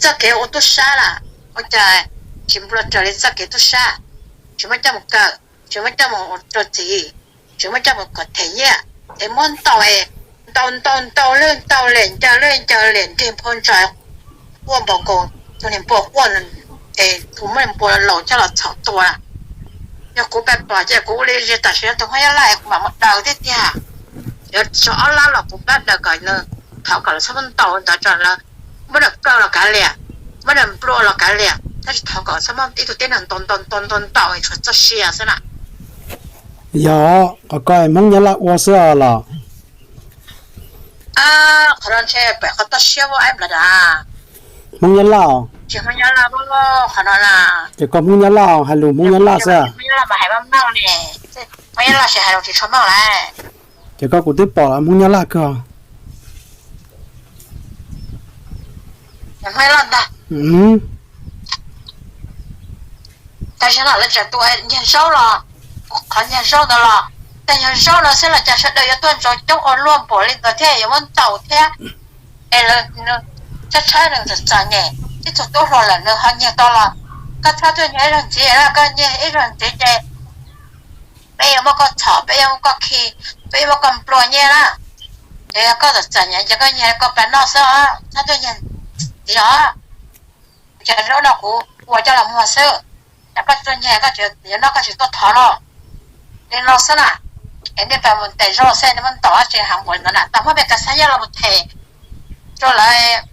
txoj kev ua tub sab lawm, ua cas tsis nplua raws li txoj kev tub sab, tsis muab coj mus kawm, tsis muab coj mus ua rau txiv, tsis muab coj mus kom them nyiaj, es muab ntaus, ntaus ntaus ntaus lwj ntaus liam ncaws lwj ncaws liam nrig nphau ntsaws, quaj npau nkaus tus niag npua quaj, es tus muab niag npua laus coj los txhom tua. Yog kuv pab pom ces kuv ua li tam sim no tus Hmoob Nyab Laj es kuv mam mus daws thiab tiag. Yuav tsum ob lab los kuv pab daws kom nws thov kom lawv txhob muab ntaus ntawd tso, lawv muab nws kaw los kav liam, muab nws nplua los kav liam, tab sis thov kom txhob muab ib tug tib neeg ntaus ntaus ntaus ntaus ntaus tshuav txoj sia xwb na. Yog qhov ko Hmoob Nyab Laj ua xwb los? Qhov no ntshe pem qhov toj siab ua ib nplas das. Hmoob Nyab Laj os. Tsis Hmoob Nyab Laj qhov no na. Ces koj Hmoob Nyab Laj hais lus Hmoob Nyab Laj xwb. Hmoob Nyab Laj mas hais meej meej ne. Hmoob Nyab Laj ces hais lus tsis tshua meej lawm. Ces koj kuv twb pom Hmoob Nyab Laj kawg. Hmoob Nyab Laj ntag. Tam sim no lawv tseem tus nyiag zaub los, qhov nyiag zaub ntawd los, tag nyiag zaub no xwb los cas sawv daws yuav tuaj ntsoov coob ua luaj npaum li ntawd thiab yuav muab ntaus thiab. Es lawv tshaib tshaib nws txom txom nyem, ib txog tub hluas lawm nws ho nyiag tau los, koj txhob tuaj nyiag ib zaug ntxiv, koj nyiag ib zaug ntxiv ces peb yuav muab koj txhom, peb yuav muab koj khi, peb yuav muab koj nplua nyiaj na. Ces yog koj txom txom nyem ces koj nyiag koj pab noj xwb os, txhob tuaj nyiag ntxiv os. Cov zaub no kuv ua coj los muag xwb, yog koj tsis tuaj nyiag koj tsis yuav noj koj tsis tuaj thov no. Li no xwb na, es nej pab mus ntes zaub xwb nej muab ntaus tsis heev npaum li ntawd na, tau muab peb kav xa nyiaj los mus them rau lawv,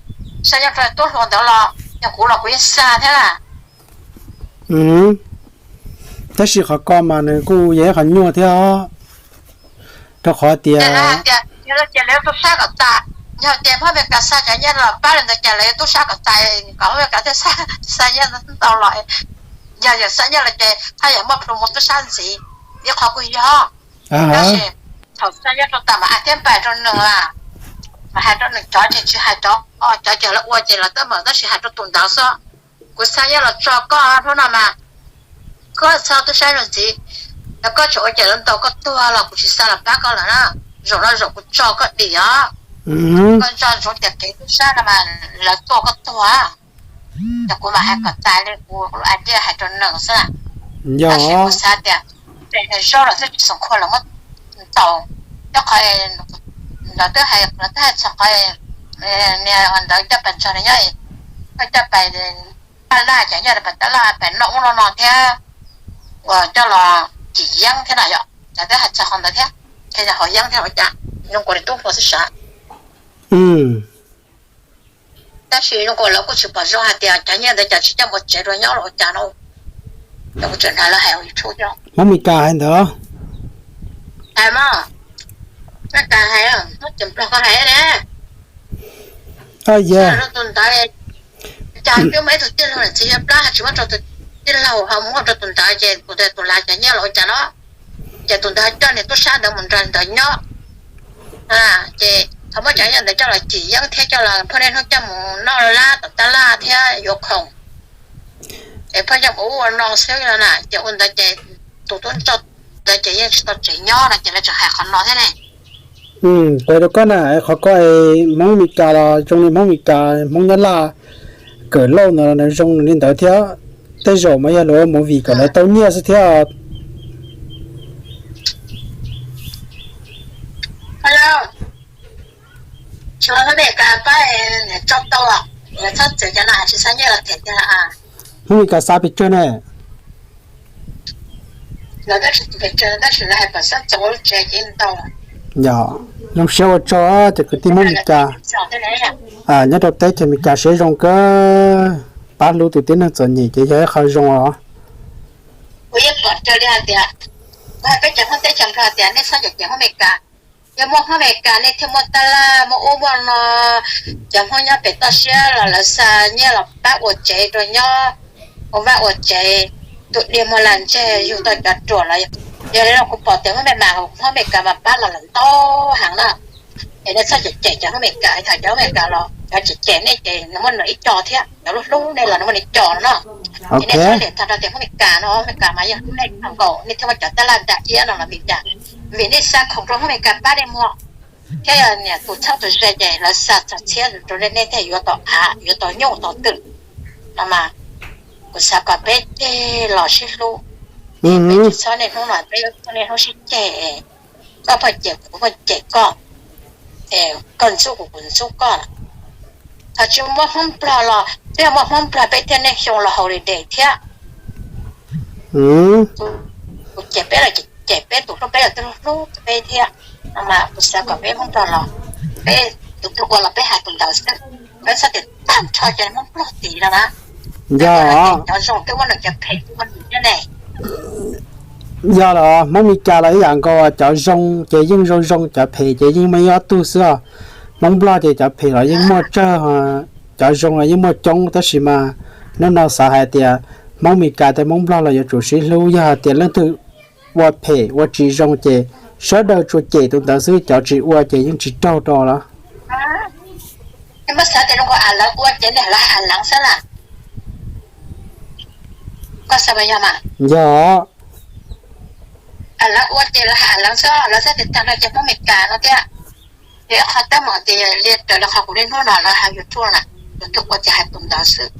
xa nyiaj rau tub hluas ntawd los yog kuv los kuv yeej xa thiab na. Tab sis qhov ko mas nws kuj yog ib qhov nyuaj thiab, rau qhov tias, yog tias lawv yuav tub sab kom tas, yog tias muab peb kav xa cov nyiaj los pab li ntawd ces lawv yuav tub sab kom tas, kom muab peb kav thiaj xa nyiaj ntau los. Yog yog xa nyiaj los ces haj yam muaj plhus mus tub sab ntxiv, ib qhov kuj yog. Tab sis thaum xa nyiaj rau tas mas hais thiab npaj rau nws, mas hais rau nws cov ces tsis hais cov, cov ces lawv ua ces lawv twb mam tab sis hais rau tus ntawd xwb. Kuv xa nyiaj los tso koj hnub no mas koj txhob tub sab zoo ntxiv, yog koj tseem ua ces lawv ntaus koj tuag los kuv tsis xa los pab koj lawm na. Zaum no zaum kuv tso koj dim os. Koj nco ntsoov tias kev tub sab no mas lawv tua koj tuag. Ces kuv mam hais kom tas li kuv lub idea hais rau nws xwb. Tab sis kuv xav tias pem zaub los twb tsis xum khua los muab ntaus, nyob qhov lawv twb hais, lawv twb hais txog qhov niag ntawd coj pais nrog nws nyob, koj coj pais taj laj ces nyob pais taj laj pais noj ub noj no thiab, uas coj los cim yeeb thiab na yom, lawv twb hais txog qhov ntawd thiab, ces yog haus yeeb thiab ua cas zoo nkaus li tub hluas xwb sav. Tab sis zoo nkaus lawv kuj tsis pom zoo hais tias cov nyiaj ntawd cas tsis coj mus tsev rau nyob los ua cas no. Ces kuv tseem hais lawv hais YouTube thiab. Hmoob Mes Kas hais ntawd. Hais mas, Mes Kas hais, Hmoob tseem Nplog ko hais ne. Yog tus ntawd, cas twb muaj ib tug tij laug niam txiv yog plab ho tsis muab rau tus tij laug ho muab rau tus ntawd ces kuv tias tus lav cov nyiaj los ua cas no. Ces tus ntawd ho coj niag tub sab ntawd mus nrog ntawd nyob. Ces ho muab cov nyiaj ntawd coj los cim yeeb thiab coj los pheej niaj hnub coj mus noj lab tom taj laj thiab yuav khoom. Es pheej coj mus ua ub ua no xwb no na, ces ua ntawd ces tus tub rog ntawd ces yeej tsis tau tsev nyob no ces lawv tseem hais qhov no thiab ne. Kuv hais rau koj na, qhov ko Hmoob Mes Kas los zoo li Hmoob Mes Kas, Hmoob Nyab Laj kawm lauj no zoo li ntawd thiab. Tej zaum mas yog lawv ua movie kom lawv tau nyiaj xwb thiab. Hmoob Mes Kas xa pes tsawg ne? Yog, zoo siab ua tsaug cov kwv tij Hmoob Mes Kas nyob rau teb chaws Mes Kas siab zoo kawg, pab hlub tus tib neeg txom nyem ces yog ib qho zoo os. Yog muaj Hmoob Mes Kas nej thiaj muaj taj laj muaj ub muaj no, cov Hmoob nyob pem toj siab los lawv xa nyiaj los pab ua tsev rau nyob, ua vaj ua tsev, tus diav muag las ntseg yug tau cov ruam los. Yog li no kuv pom tias Hmoob Mes Kas, Hmoob Mes Kas mas pab los lawm ntau heev na. Es nej txhob cem cem cov Hmoob Mes Kas, cov Hmoob Mes Kas los cov cem cem nej ces nws muaj nws ib co thiab, cov hlub hlub nej los nws muaj nws ib co no na. Es nej txhob liam tag rau tias Hmoob Mes Kas no, Hmoob Mes Kas mas yog hlub nej kawg nkaus nej thiaj muaj cov taj laj nra iab no los vim cas? Vim nej xa khoom rau Hmoob Mes Kas pab nej muag. Thiab yog niam tus txheeb tus ze ces lawv xa txog txhiab rau nej, nej thiaj yuav tau av, yuav tau nyuj tau twm no mas. Kuv xav kom peb ceg los sib hlub, peb tsis txhob niaj hnub no, peb txhob niaj hnub sib ceg, koj pheej cem kuv, kuv pheej cem koj, koj ntxub kuv, kuv ntxub koj. Thaum tsis muaj Hmoob Nplog los, twb yog muaj Hmoob Nplog peb thiaj niaj xyoo los holiday thiab. Kuv cem peb los cem peb, tus hlub peb los twb hlub peb thiab. No mas kuv xav kom peb Hmoob Nplog los, peb tus twg ua los peb hais tus ntawd xwb, peb txhob tias tag nrho cov Hmoob Nplog tid no na. Yog, cov zoo twb muab nws cov phem ua nws thiab ne. Yog los Hmoob Meskas los ib yam nkaus, cov zoo ces yeej zoo zoo, cov phem ces yeej muaj ib ob tug xwb os. Hmoob Nplog ces cov phem los yeej muaj tsawg, cov zoo los yeej muaj coob, tab sis mas hnub no xav hais tias Hmoob Meskas thiab Hmoob Nplog los yuav tsum sib hlub, yog hais tias leej twg ua phem ua tsis zoo ces sawv daws tsuas cem tus ntawd xwb, cov tsis ua ces yeej tsis raug rau los. Muab xav tias zoo nkaus lawv ua ces lawv hais leev xwb na. Koj xav yog mas? Yog. Lawv ua ces lawv hais leev xwb, lawv xav tias tag no ces Hmoob Meskas no thiab. Ces ib qho teeb meem tias li raws li qhov kuv niaj hnub no lawv hais YouTube na, tus twg ua ces hais tus ntawd xwb.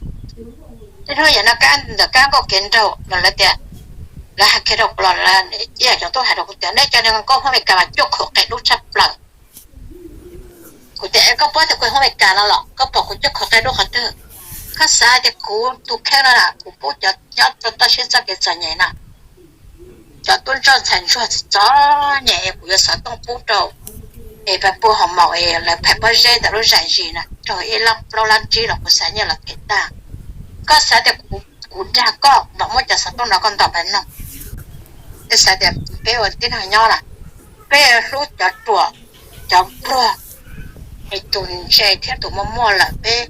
Niaj hnub yam no kab ntawm kab nkauj kev nraug los lawv tias, lawv hais kiag rau kuv los lawv ib yam cov tuaj hais rau kuv tias nej cov niag nkauj Hmoob Meskas mas cuaj khuam qia dub tshaj plaws. Kuv tias es koj paub tias kuv Hmoob Meskas no los koj pom kuv cuaj khuam qia dub qhov twg? Koj xav tias kuv tus kheej no na kuv pub cov nyob rau toj siab txoj kev txom nyem na, cov tub ntsuag ntxhais ntsuag txom nyem es kuv yuav xov tooj pub rau, es pab pub hoo maum es lawv phais pob zeb ntawm lub zais zis na raug ib lab plaub lab tsib los kuv xa nyiaj los them tag. Koj xav tias kuv dag koj mam muab cov xov tooj no koj ntaus pab noog? Peb xav tias peb ua tib neeg nyob na, peb hlub cov ruam cov pluag, es tus ntse thiab tus muaj muaj lawm peb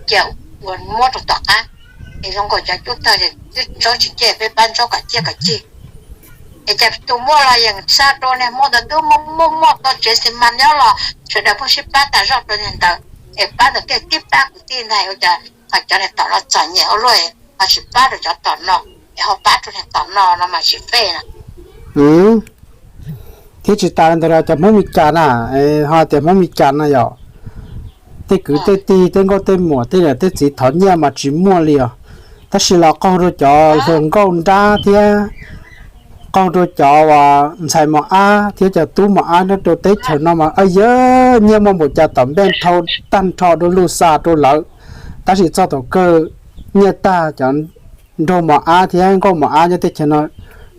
cia ua muab rau tom qab. Es zoo nkaus cov cub tawg es twb ntsaub tsis ciaj peb pab ntsaub kom ciaj kom cig. Es cas tus muaj los yeej xa rau niag muaj ntawd twb muaj muaj muaj tau tsev xi mas nyob los sawv daws pheej sib pab tas zog rau niag ntawd, es pab ntawd thiaj tib pab kwv tij ntag. Ua cas ho cov niag tom no txom nyem ua luaj ho tsis pab rau cov tom no, es ho pab rau niag tom no no mas tsis fej na. Thiab tsis tas li ntawd los cov Hmoob Meskas na, ho tias Hmoob Meskas no yog tej kwv tej tij tej nkauj tej muam tej niam tej txiv thov nyiaj mas tsis muaj li os. Tab sis los qaug rau cov hluas nkauj nrab thiab qaug rau cov uas ntxhais mos ab thiab cov tub mos ab nyob rau teb chaws no mas yog nyiaj muaj npaum cas tom npej dhau tag nrho rau luj xa rau lawv. Tab sis txog thaum kawg nyiaj tag cov nraug mos ab thiab nkauj mos ab nyob teb chaws no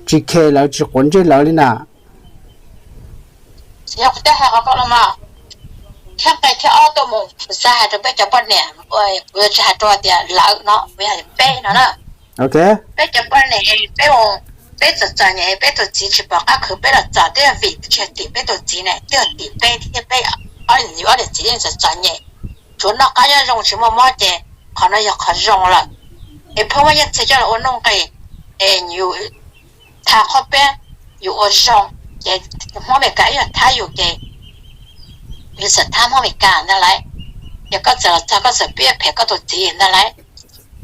tsis khe lawv tsis quav ntsej lawv li na. Yog kuv tej hais qhov ko los mas, thiab nqe thiab ob tuaj mus kuv xav hais rau peb cov poj niam, kuv yuav tsis hais rau tias lawv no, kuv yog peb no na. Peb cov poj niam peb, peb txom txom nyem peb tus txiv tsis pom qab khwv peb los txom twb yog vim tsis yog tim peb tus txiv ne, twb yog tim peb thiab peb ob niam txiv yeej txom txom nyem. Tsuav noj qab nyob zoo tsis muaj mob ces qhov no yog qhov zoo lawm. Es pheej muaj nyiaj txiag coj los ua nuj nqis, es yus thab qhov peb, yus ua zoo, ces Hmoob Meskas ib yam thab yus ces yus txawm thab Hmoob Meskas ntag lauj. Ces koj txawm los txog koj txawm pib phem koj tus txiv ntag lauj.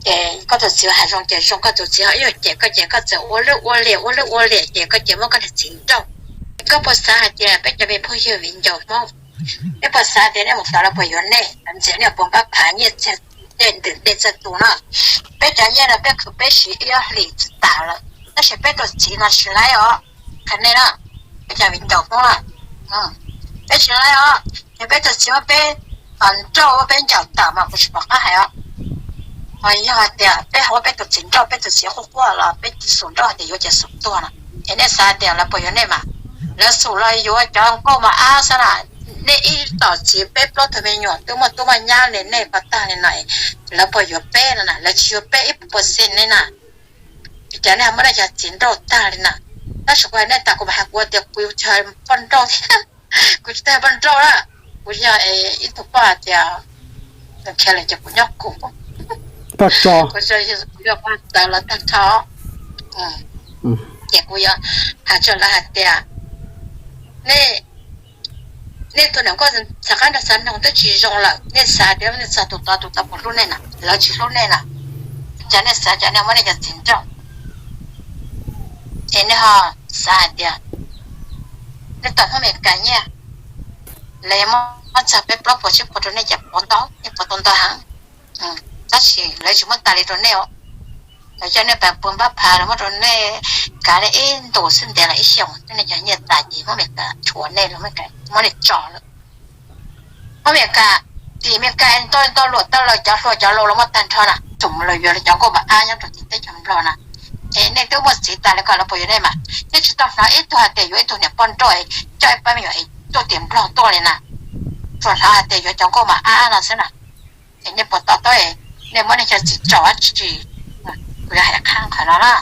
Ces koj tus txiv hais zoo ces zoo, koj tus txiv ho ib yam cem koj ces koj txawm ua lwj ua liam ua lwj ua liam ces koj ces muab koj niag txiv nrauj. Koj puas xav hais tias peb cov me phooj ywg viv ncaus Hmoob, nej puas xav tias nej mus tod lawv puas yuav nej, ntxias nej puas npaj phav nyiaj txiag tej ntws tej txag tus no? Peb cov nyiaj no peb khwv peb siv ib ob hlis tsis tas lawm, tab sis peb tus txiv no tsis laib os. Qhia nej na, peb cov viv ncaus Hmoob na, peb tsis laib os. Yog peb tus txiv muab peb nrauj muab peb ncaum tawm mas kuv tsis pom qab hais os. Ho yog hais tias peb ho muab peb tus txiv nrauj, peb tus txiv quaj quaj los peb xub nrauj tias yuav ces xub tuag no, es nej xav tias lawv puas yuav nej mas? Lawv xub los yuav cov nkauj mos ab xwb na. Nej ib tom txiv peb plaub tug me nyuam twb muaj tub muaj nyab li nej ko tag li no, lawv puas yuav peb no na? Lawv tsis yuav peb ib puas percent li na. Cas nej muab nej cov txiv nrauj tag li na? Tab sis kuv hais nej tas kuv mam hais kuv tias kuv yog poj nrauj thiab, kuv tsis tau yog poj nrauj na, kuv yog ib tug poj hais tias, tus nrhiav lawm ces kuv nyob kuv, kuv yog poj txawv los tag nrho. Ces kuv yuav hais rau lawv hais tias, nej, nej tus niam nkauj txhav qab nrog xav noog twb tsis zoo lawm, nej xav tias nej txog tus tod tus tod puas hlub nej na? Lawv tsis hlub nej na. Cas nej xav cas nej muab nej cov txiv nrauj? Es nej ho xav hais tias nej tom Hmoob Meskas nyiaj, Lawv yuav muab txog peb plaub puas tsib puas rau nej, cas puas ntau, nej puas tau ntau heev. Tab sis lawv tsis muab tas li rau nej os. Lawv coj nej pab puag npab phav, lawv muab rau nej kav li ib ntus xwb, ntev los ib xyoos, nej cov nyiaj tas ces muab Meskas tshuav nej, muab nej tso lawm. Muab Meskas, tim Meskas ntau ntau luam tau lawm, cov hluas cov laus los muab tag nrho na, txhum los yuav cov nkauj mos ab nyob rau tim teb chaws Nplog na. Es nej twb muaj txiv tas li ko, lawv puas yuav nej mas? Nej tsis tau hnov ib tug hais tias yuav ib tug niam poj nrauj es coj ib pab me nyuam es tuaj tim Nplog tuaj li na. Tsuas hnov hais tias yuav cov nkauj mos ab no xwb na. Es nej puas to taub, nej muab nej cov txiv tso dab tsi? Kuv yuav hais qhab qhov no na.